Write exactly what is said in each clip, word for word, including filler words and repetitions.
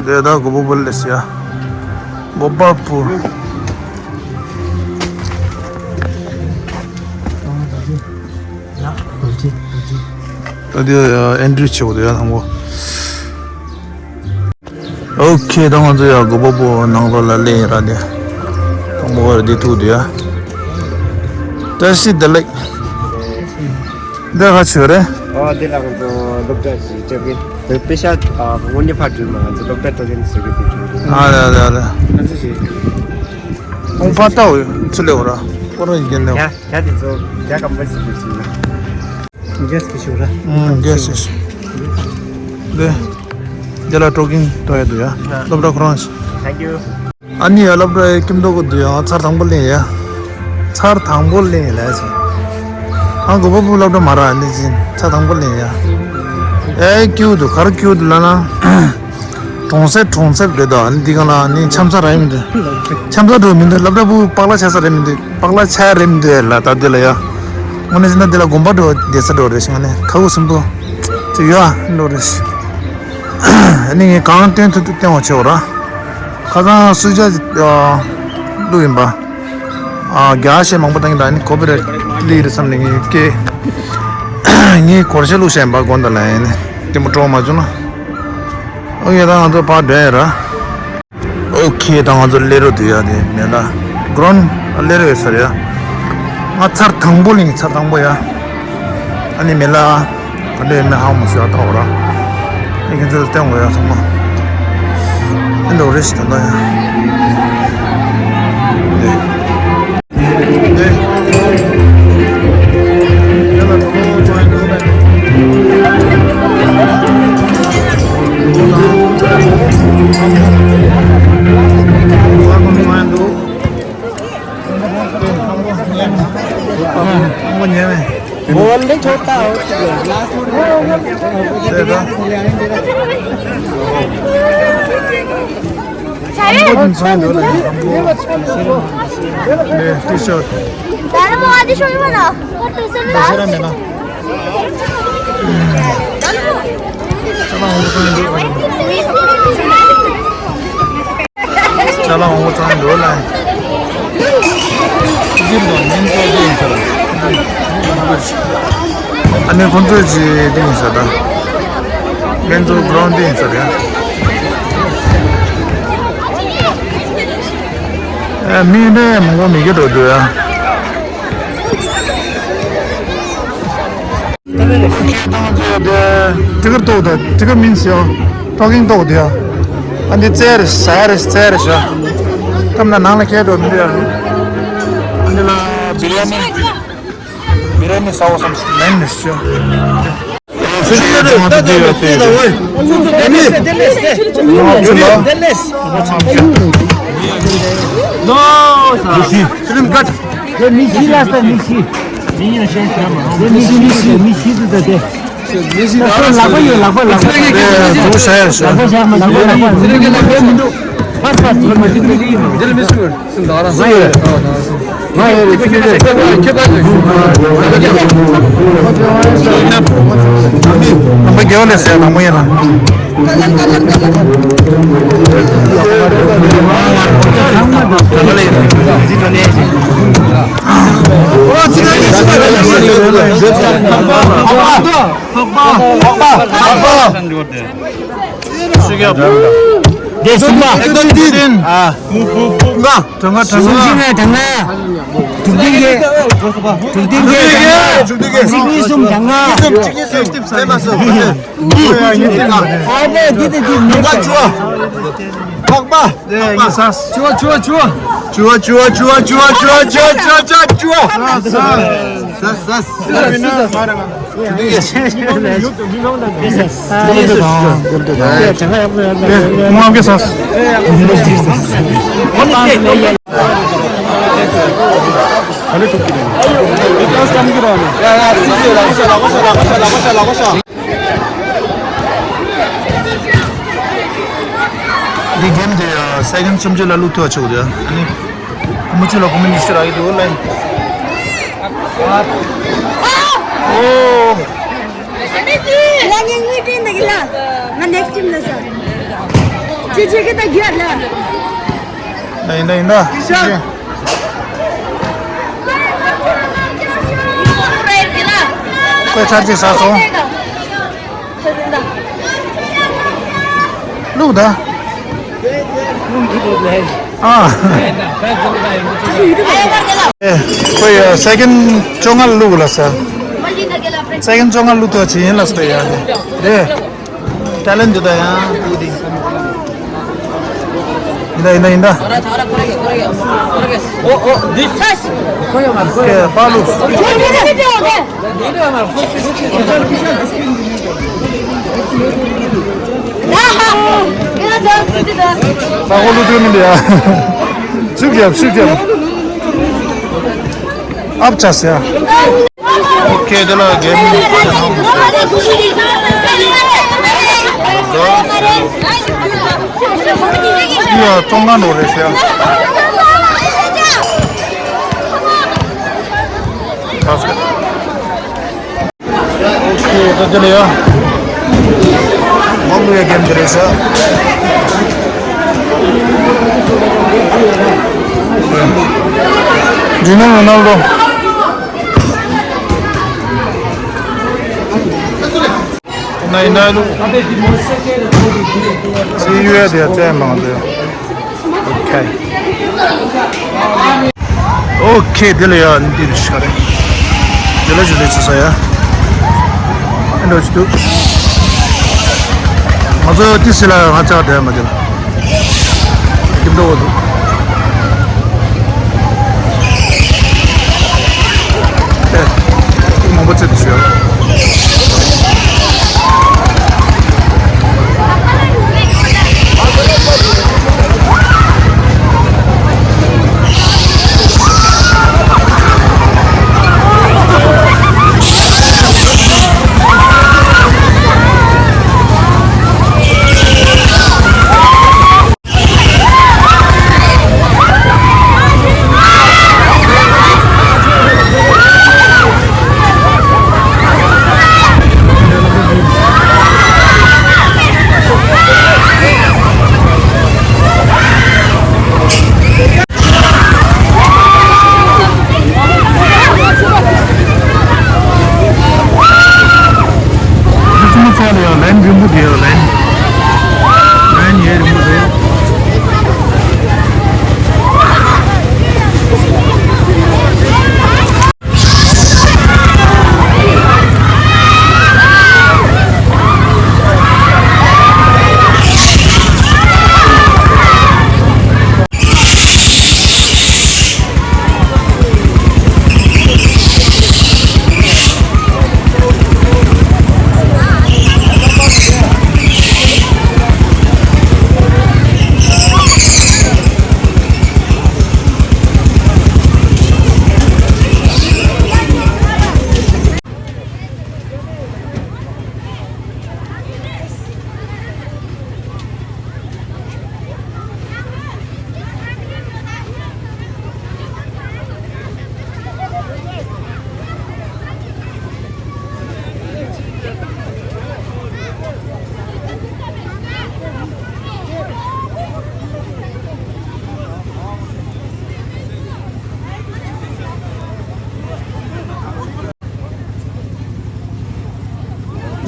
དེ་ད་གོ་པོ་པོ་ལས་ཡ། གོ་པ་པུར། ད་དེ་ཨེན་ཊི་རི་བྱེད་དགོས་འདུག་ཡ། དང་པོ། ཨོ་ཁེ། ད་ང་ཚོ་ཡ་གོ་པ་པུར་ནང་ལོགས་ལ་སླེབས་ཡིན་ར། དེ་དང་པོ་བར་དེ་ཐུག་འདུག་ཡ། བཀྲ་ཤིས་བདེ་ལེགས། འདི་ག་ཆོས་རེད། ཨོ་འདི་ལ་ང་ཚོ་སློབ་གྲྭ་ཞིག་བཅར་གི། དཔེ་ཤག་ཨ་དངོས་གནས་ཕར་འགྲོ་མ། ང་ཚོ་སློབ་གྲྭ་སྤྲོ་མཁན་ཟེར་གི་དེ་འགྲོ་གི། ཨ་རེད་རེད་རེད། ཁ་ཚ་ཞིག་ཁོང་ཕར་ལྟ་འོ། ཚུར་སླེབས་འོ་ར། ཁོ་རང་ཡིན་ནོ། ཡ་ཡ། དེ་ཚོ་ཡ་གམ་པ་ཞིག་འགྲོ་ཞིག་ཡིན་ན། རྒྱས་ཀྱི་ཞུ་ར། ཨུམ། རྒྱས་ཞིག་ཞུ། ལེ། འདི་ལ་ཊོ་ཀིང་ཏོ་ཡ་འདུག་ཡ། སློབ་གྲྭ་ཁོ་རང་ཞིག Thank you. ཨ་ནི་ཡ་སློབ་གྲྭའི་ཁྱིམ་ཐོག་གི་འདུག་ཡ། ཚར་དང་པོ་ལེན་ཡ། ཚར་དང་པོ་ལེན་ཡ་ལས་ཟེར། ཨ་གོ་པ་པུར་སློབ་གྲྭ་མ་ར་ནི་ཟིན། ཚར་དང་པོ་ལེན་ཡ། ཨེ་སྐྱིད་འདུག་ག་རེ་སྐྱིད་འདུག་ལབ་ན། གྲོང་གསེབ་གྲོང་གསེབ་རེད་དོ། ཨ་ནི་འདི་ག་ལ་ནི་འཆམ་ས་རེད་མི་འདུག་འཆམ་ས་འགྲོ་མི་འདུག་སློབ་གྲྭ་པུ་པག་ལ་ཆགས་ས་རེད་མི་འདུག་པག་ལ་ཆགས་རེད་མི་འདུག་ལ། ད་འདི་ལ་ཡ། དངོས་གནས་ཟེར་ན་འདི་ལ་དགོན་པ་འགྲོ་བསྡད་ས་འགྲོ་རེད་ཤག་ཨ་ནི་ཁ་ཁུ་སིམ་པོ་ཅིག་ཡོད་ཨ་འགྲོ་རེད་ཤག་ཨ་ནི་ངས་གང་བསྟན་ཐུབ་ཐུབ་བསྟན་བ་བྱེད་འོ་ར། ཁ་སང་སུ་ཇ་བླུགས་ཡིན་པ། ཨ་རྒྱ་ཆེ་མང་པོ་བཏང་གི་འདུག་ཨ་ནི་ཀོ་པི་རེ་ཊི་ལི་རེད་བསམ་ནས་ངས་སྐད། ངས་གོར་ཆེ་བླུགས་བྱས་ཡིན་པ། དགོན་དང་ལ་ཡིན་ནི་དེ་མོ་སྤྲོ་མ་བྱུང་ན། ཨོ་ཡ། ད་ང་ཚོ་ཕར་འགྲོ་ཡ་ར། ཨོ་ཁེ། ད་ང་ཚོ་སླེབས་རོགས་འདུག་ཡ། དེ་མེ་ལ་གྷི་རའུན་ཌི་སླེབས་རོགས་ཡོད་ས་རེད་ཡ། ང་ཚར་དང་པོ་ལེན། ཚར་དང་པོ་ཡ། ཨ་ནི་མེ་ལ་ག་འདྲ་ཡོད་མེད་ཧ་མ་ཤོད་ཨ། ད་འོ་ར། ཨེ་ཁྱེད་ཚོ་ལ་བསྟན་དགོས་ཡ་ཚང་མ། ཨེ་འགྲོ་རེ་ཞིག་ད་ལྟ་ཡ། ཅ་ལག་མང་པོ་ཚང་འགྲོ་ལ། ཨ་ནི་ཁོང་ཚོས་ཅི་འདི་ཡིན་ས་ད། ལྷན་ཚོགས་གྷི་རའུན་ཌི་འདི་ཡིན་ས་རེད། ཨ་མི་འདྲ་མང་པོ་མི་སྐྱོ་འགྲོ་འདུག་ཡ། ཁྱེད་ཏང་ཚོས་དེ་ཊི་ཀེ་ཊི་ཏོག་དང་། ཊི་ཀེ་ཊི་མིན་སི་ཡང་ཊོ་ཀིང་ཏོག་དེ་ཡང་། ཨ་འདི་རྩེ་རེད། ཟ་ཡ་རེད། རྩེ་རེད་ཤག་ཐམ་ན་ནང་ལ་ཁྱེར་འགྲོ་མི་འདུག་ཡ། ཨ་འདི་ལ་བི་རི་ཡ་ནི། བི་རི་ཡ་ནི་ཟ་བ་བསམ་ལན་མི་ཤོ། Film cut. དེ་མི་ཤི་ལ་ས་མི་ཤི། དེ་མི་ཤི་ལ་ཤེས་ཤེས་མ། དེ་མི་ཤི་མི་ཤི་དུ་ད་དེ། ལག་པ་ཡོད། ལག་པ་ལག་པ། དེ་འདུག་ཤ་ཡ་ཤ། ལག་པ་ཤ་མ། ལག་པ་ལག་པ། དེ་མི་འདུག་ཕར་ཕར་ཕར་མ་ཤི་དུ་ཡིན་ནོ། དེ་མི་སྐུར་སུ་འདག་ར་ང་ཡོད། ང་ཡོད་རེད། ཁྱེད་ཁྱེད་ཁྱེད་ཁྱེད་ཁྱེད་ཁྱེད་ཁྱེད། ནམ་པ་རྒྱལ་བ་ལས་ཟེར་ནང་མ་ཡིན་ན། དེ་གསུམ་པ། དྲང་ང་དྲང་ང་། དྲུག་ལྡན་གྱི། དྲུག་ལྡན་གྱི་དྲང་ང་། གཅིག་གཉིས་གསུམ་དྲང་ང་། ཨ་ནི་འདི་འདི་འདི་མེད་པ། ཕག་པ། ཕག་པ། ཕག་པ། ཆུ་བ་ཆུ་བ་ཆུ་བ། ཆུ་བ་ཆུ་བ། ཟ་ཟ། ཟ་ཟ། འདི་གེམ་དེ་ཡ་སེ་ཀེན་སུམ་ཅུ་ལ་བླུག་ཐུབ་པ་ཆོག་རེད། ཨ་ནི་ཁོ་མོ་ཆུ་ལ་ཁོ་མོ་ཉི་ཤུ་རག་གི་འདུག་ལ། ཨོ། ལ་ཉན་ངུས་དྲན་འདུག་ལ། ང་next time་ལ་ཟ། ཅི་བྱེད་ཀྱི་ད་རྒྱུ་ལ། ཡིན་ད་ཡིན་ད། ཁོས་ཚར་གཅིག་ཟ་སོང་། བླུག་ད། ཨ། ཁོས་second་བཅོ་ལྔ་བླུག་ལ་ས། second་བཅོ་ལྔ་བླུག་ཐུབ་ཅི་ཡིན་ལ་ས་ཡ། རེད། talent་འདི་ད་ཡང་དེ་དེ། ཡིན་ད་ཡིན་ད་ཡིན་ད། ཨོ་ཨོ་this་ཁོ་ཡོད་མ་ཁོ་ཡོད། པ་ལུག་ད་ཧོ་ལུ་ཏུ་མི་འདི་ཡ། ཤུགས་རྒྱབ་ཤུགས་རྒྱབ། ཨབ་ཆ་སེ་ཡ། ཨོ་ཁེ་དེ་ལ་གེམ་ཡ་ཙོང་ང་ནོ་རེ་ཤ། ཨོ་ཁེ་དེ་དེ་ལ་ཡ། མོ་ལུ་ཡ་གེམ་དེ་རེ་ཤ། ཇི་ནོ་རོ་ནལ་ཌོ། ན་ཡིན་ན་ལུ། སི་ཡུ་ཨེ་དེ་ཙེ་མང་དེ། ཨོ་ཁེ། ཨོ་ཁེ་དེ་ལ་ཡ་འདི་རེ་ཤ་རེ། དེ་ལ་ཇུ་ལེ་ཆུ་ས་ཡ། ཨེ་འདྲ་ཅི་འདུག་ང་ཚོ་ཏི་སི་ལ་ང་ཅག་དེ་མ་དེ་ལ། ཁྱིམ་འགྲོ་བ་འདུག་ཨེ། མང་པོ་ཚེ་དུ་ཞུ། ཁྱིམ་ཚང་ལ་ཡང་ལན་རིང་པོ་དེ་ཡང་ལན། ལན་ཡས་རིང་པོ་རེད།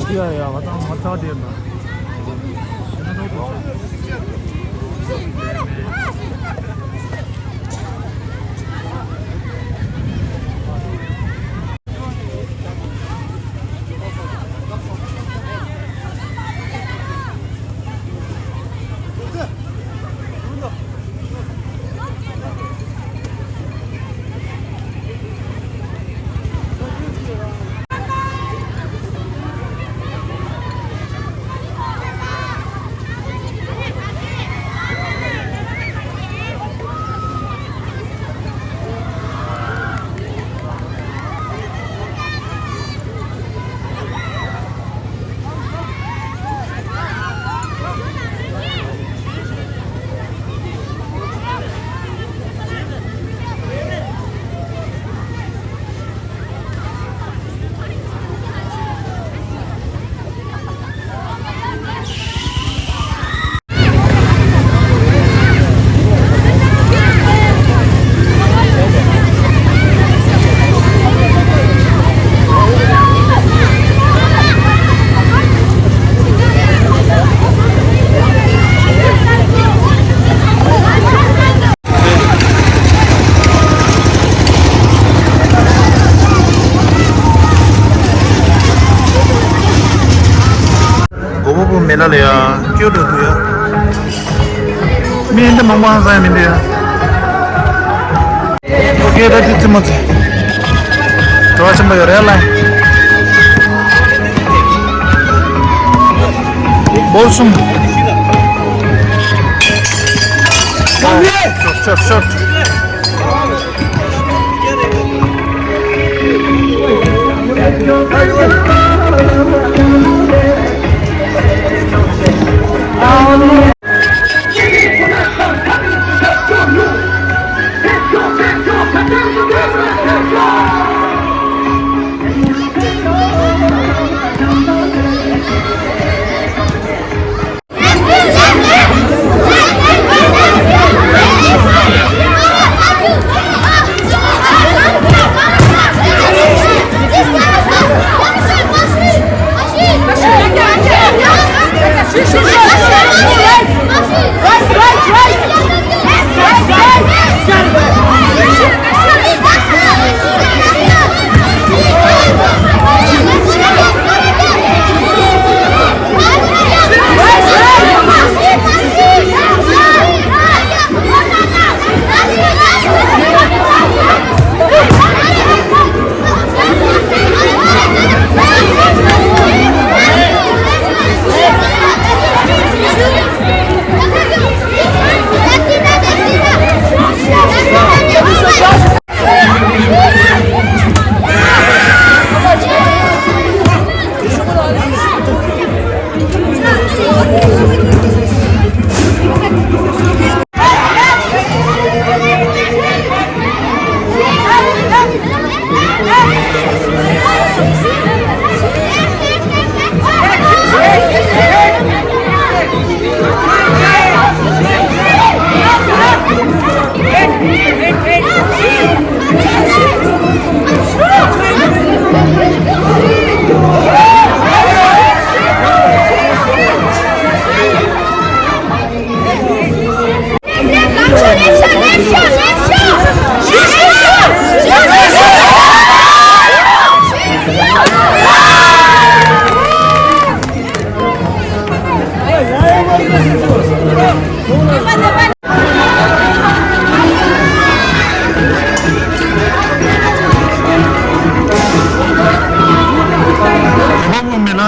ཡ་ཡ་ང་དང་ང་ཚ་དེ་ན། མེ་ལ་ལ་ཡ། སྐྱོ་འགྲོ་འདུག་ཡ། མི་འདི་མང་པོ་ཧང་སང་ཡ་མི་འདུག་ཡ། ཨོ་ཀེ། ད་དེ་ཙི་མ་ཙི། བྲོ་བ་ཆེན་པོ་ཡོད་རེད་ལ། བོལ་གསུམ། ཤོར་ཤོར་ཤོར།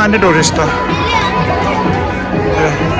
ཨ་ནི་ཊུ་རི་སི་ཊི།